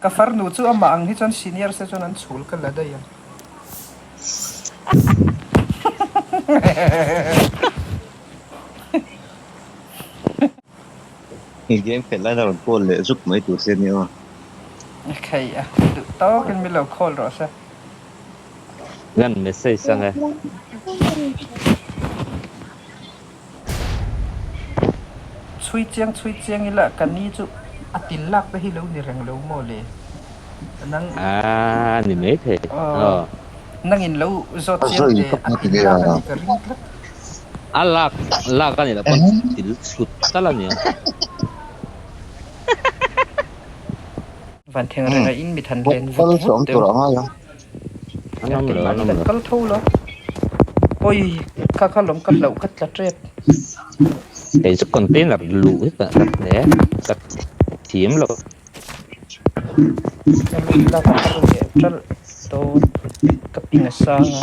Ka farnu chu amah ang hi chuan senior se chuan an chhul ka la daih ang. I game khelh lain a rawn call leh zuk mai tur che nia aw. Khei a, duh tawkin min lo call rawh se. Ngan message ang e. Chhui chiang chhui chiang ila ka ni chu a til lak te hi lo ni reng lo maw le? Nang Ah ni mai thei aw nangin lo zawt chiang Zoi teh ka a hmu til tige lak a. a nih ka ring tlat. A lak lak a nih loh pawn til chhut tal a nia. Van theng renga in mi than Bawk len vut kal vut chu awm deuh. tur a ngai ang. An awm lo an Keimahni awm kan lo. kal tho lo. Oi kha kha lawm ka hlauh ka tla tep. Kei chu container luh hi ka ka hne ka thiam lo. Ka lut lak a har leh ṭalh dawn ka ping a sang a.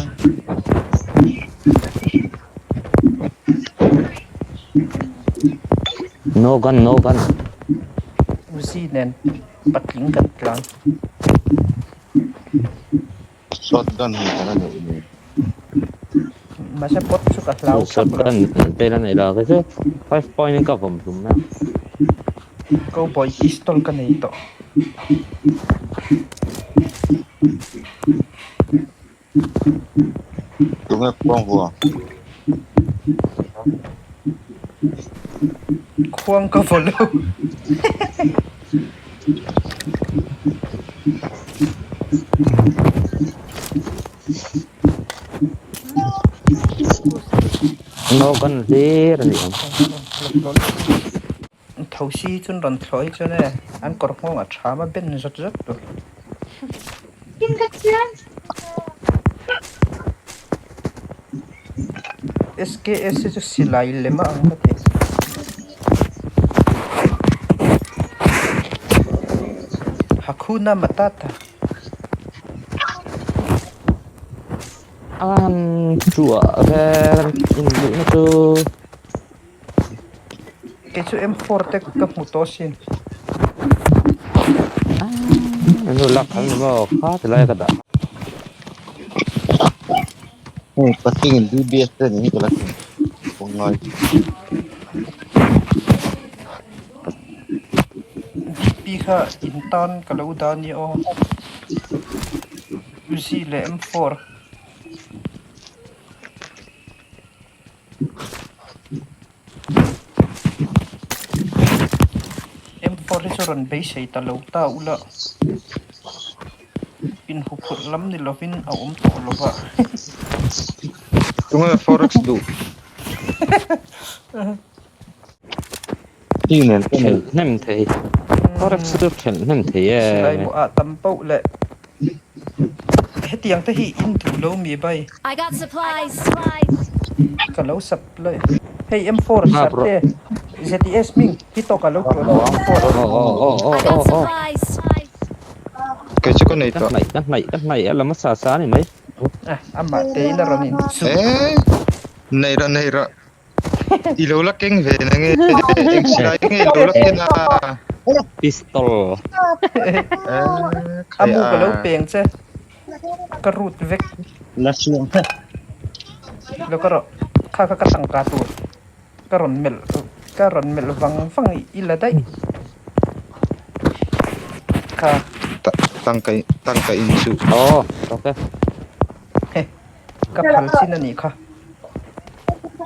No gun no gun. Uzi nen patling kan tlan. Shotgun hi ka la neih nen. Mahse pot chu ka hlau thak lo. Shotgun vel a nei lo kei chu five point in ka vawm hlum na. Cowboy pistol ka nei tawh. Tunge khuang vua? Khuang ka vaw lo. No kan hlir a ni ang. Thosi chun rawn thlawh hi chuan e an kawr nghawng a tham a ben zawt zawt tur. SKS hi chu silai lem a ang ka ti. Hakuna Matata. An chhuah vel inluhna chu. Kei chu M4 te ka hmu tawh asin. Anu lak an ni maw kha ti lai ka dah. Hei patling in DBS te ni hi ka la thing pawh ngai. DP kha in tan ka lo dah a nia aw. Uzi leh M4. M4 hi chu rawn beisei ta lo ta ula inhuphurh lam ni lovin a awm tawh lo va. Tunge forex duh? Ti nen ka nei. Thelh hnem thei. Forex chu thelh hnem thei e. Silai mu ah tam poh leh Hetiang te hi in duh lo mi bai. I got supplies. Ka lo supply. Hei M4 sar te ZTS hming hi tawk a lo tuah lo M4. I got supplies. Kei chu ka nei Ka tawh. hnaih ka hnaih ka hnaih a lam a sa sa a ni mai. Ah, amah te in a rawn in chu. Eh, nei rah nei rah. I lo la keng ve na nge eng silai nge i lo la ken a. Pistol. Eh, A mu ka lo khai a. peng che. Ka rut vek. La suang hek. Lo ka rawh. Kha kha ka tangka tur. Ka rawn melh ka rawn melh vang vang i la daih. Kha. Tangka tangka in chu. Oh, okay. Ka phal chin a nih kha.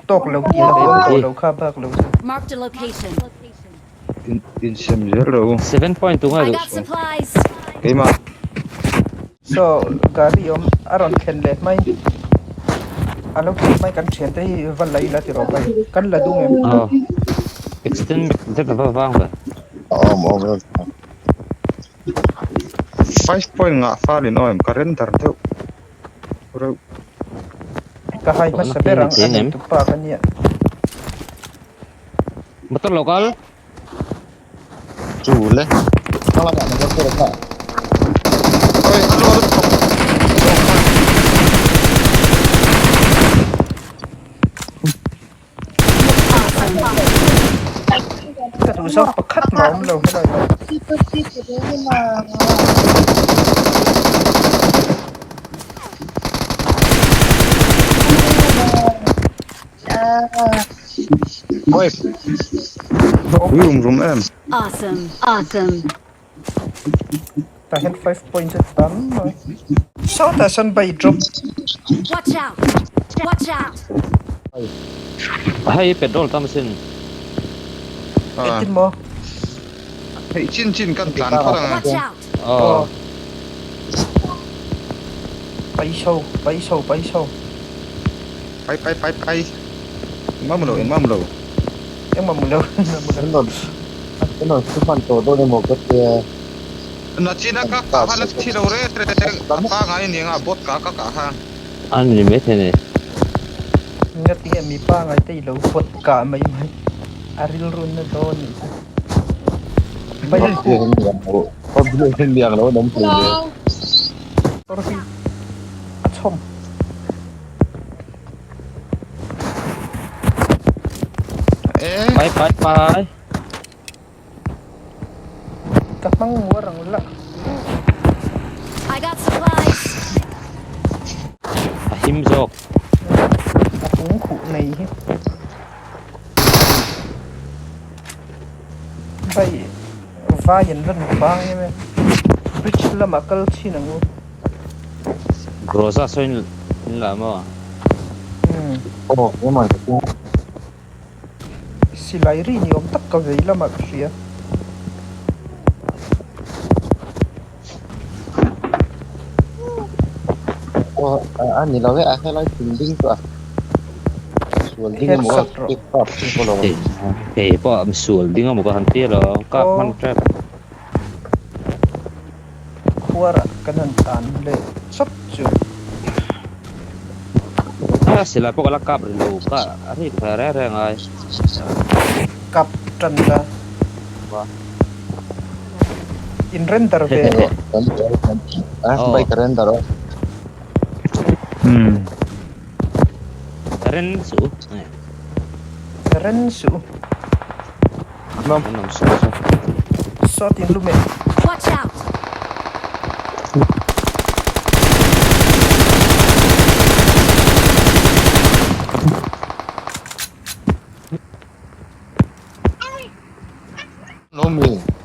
Tawk lo tih la awm tawh lo kha bak lo chu. Marked a location. In in sem zel ro. 7.2 ngai I duh got supplies. Keimah. So gari awm a rawn thlen leh mai a lo thlen mai kan thian te hi va la ila ti rawh bai kan la dung em. Aw. Extend zet a va vang ve. Awm awm reng. 5 point ngah fal in awm ka render deuh. Reuh. Ka hai hmasa ber ang a nei tupa ka nia. Motor lo kal. Chu le. Hma lamah motor te rawn dah. Oi, alo alo. Ka duh zawk pakhat mah awm lo helai ah. Wife. Rum rum em. Awesome. Awesome. Tah hian 5 point chu tam mai. Sawtah sawn bai drop. Watch out. Watch out. Hei petrol tam sin. Engtin maw? Theih chin chin kan tlan phawt ang a. Watch out. Aw. Pai chho, pai chho, pai chho. Pai pai pai pai. Engmah mu lo, engmah mu lo. Engmah mu lo, engmah mu lo. Kan rawn kan rawn thu hman tawh dawn emaw ka tia. Nachina ka kah kha la thi lo reng reng a pangai aniang a bot ka ka kah kha. An ni mai thei a ni. Ngatinge mi pangai te i lo bot kah mai mai a rilru na dawn nih chu. Motor hi a chhawm. Pai pai pai. Ka hmang nguar ang la. I got supplies. A him zawk. A tung khuh nei hi. Vai vai an rawn vang em em. Bridge lamah kal chhin ang u. Groza saw in la maw? Umm. Silai ri ni awm tak ka vei lamah ka hria. Headshot rawh. Kei pawh misual ding emaw ka han ti alawm kap hman tep. Khuarah kan han tan leh chawp chu. A silai pawh ka la kap ri lo ka a rik ve reng reng ai. Kap tan la. In render ve rawh. Ren suh. Ren suh. Sawt in lu meh. Watch out.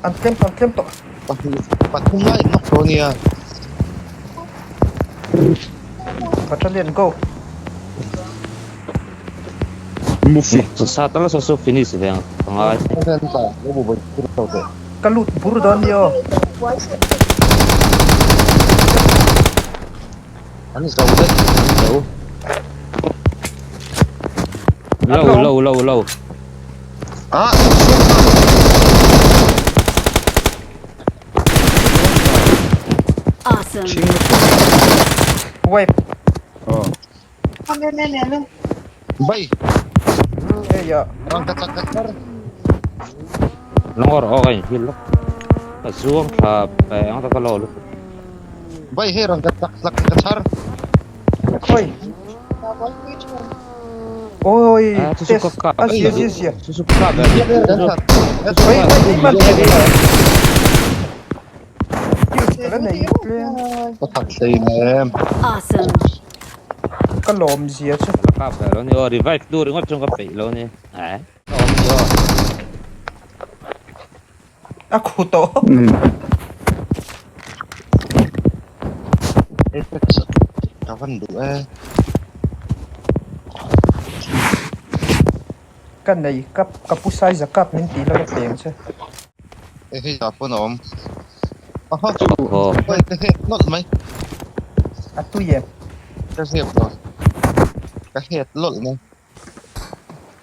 An tlem an tlem tawh. Battalion go. Sa tal saw chu finish ve ang ka ngai. Ka lut bur dawn ni aw. Lo lo lo lo. Ah! Awesome. Wipe. Aw. Bay. Hei ah. Lawng rawh aw ka inhil lawk. Ka zuang thla pe ang ta ka lo lutuk. Khawi. Oi test a zia zia zia. Oi oi man. Kills ka la nei tlem. Awesome. Ka lawm zia chu. Ka kap ve lo ni aw revive tu ringawt chuan ka peih lo ni. A khu tawh. Ka nei kap ka pu size a kap min tih la ka peng che. A tui em?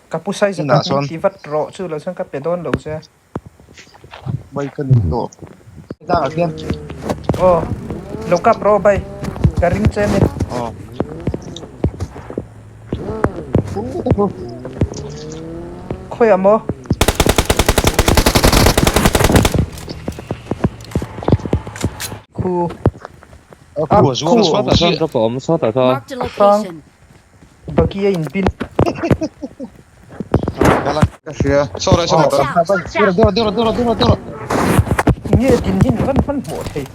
Ka pu size a kap min ti vat rawh chu lo chuan ka pe dawn lo che. Aw lo kap rawh bai ka ring che ania. Khawiah maw? Khu a khu Sawtah sawn drop a awm sawtah sawn. Marked a location. Buggy a inbin. Ka hria. Saw lai saw Watch motor. out! Watch out! Nge din hin van hman hmuh thei.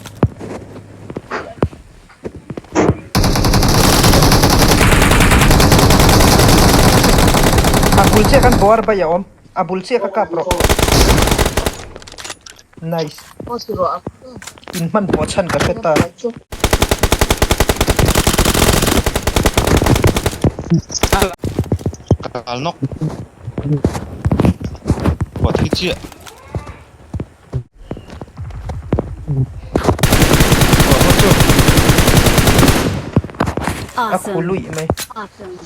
bul chiah khan boar bai a awm. A bul chiah kha kap rawh. Nice. In hmanhmawh chhan ka hre ta. Kal nawk. Kua thi chiah. A khu Awesome. luih mai. Awesome.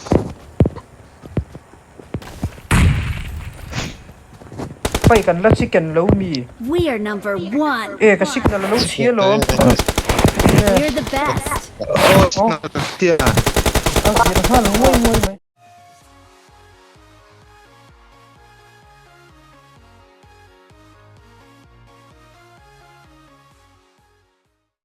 Pai kan la chicken lo mi. We are number 1. E ka signal a lo chhia lo. We're the best. Oh, signal ka tia. A zir nghal nguai nguai mai.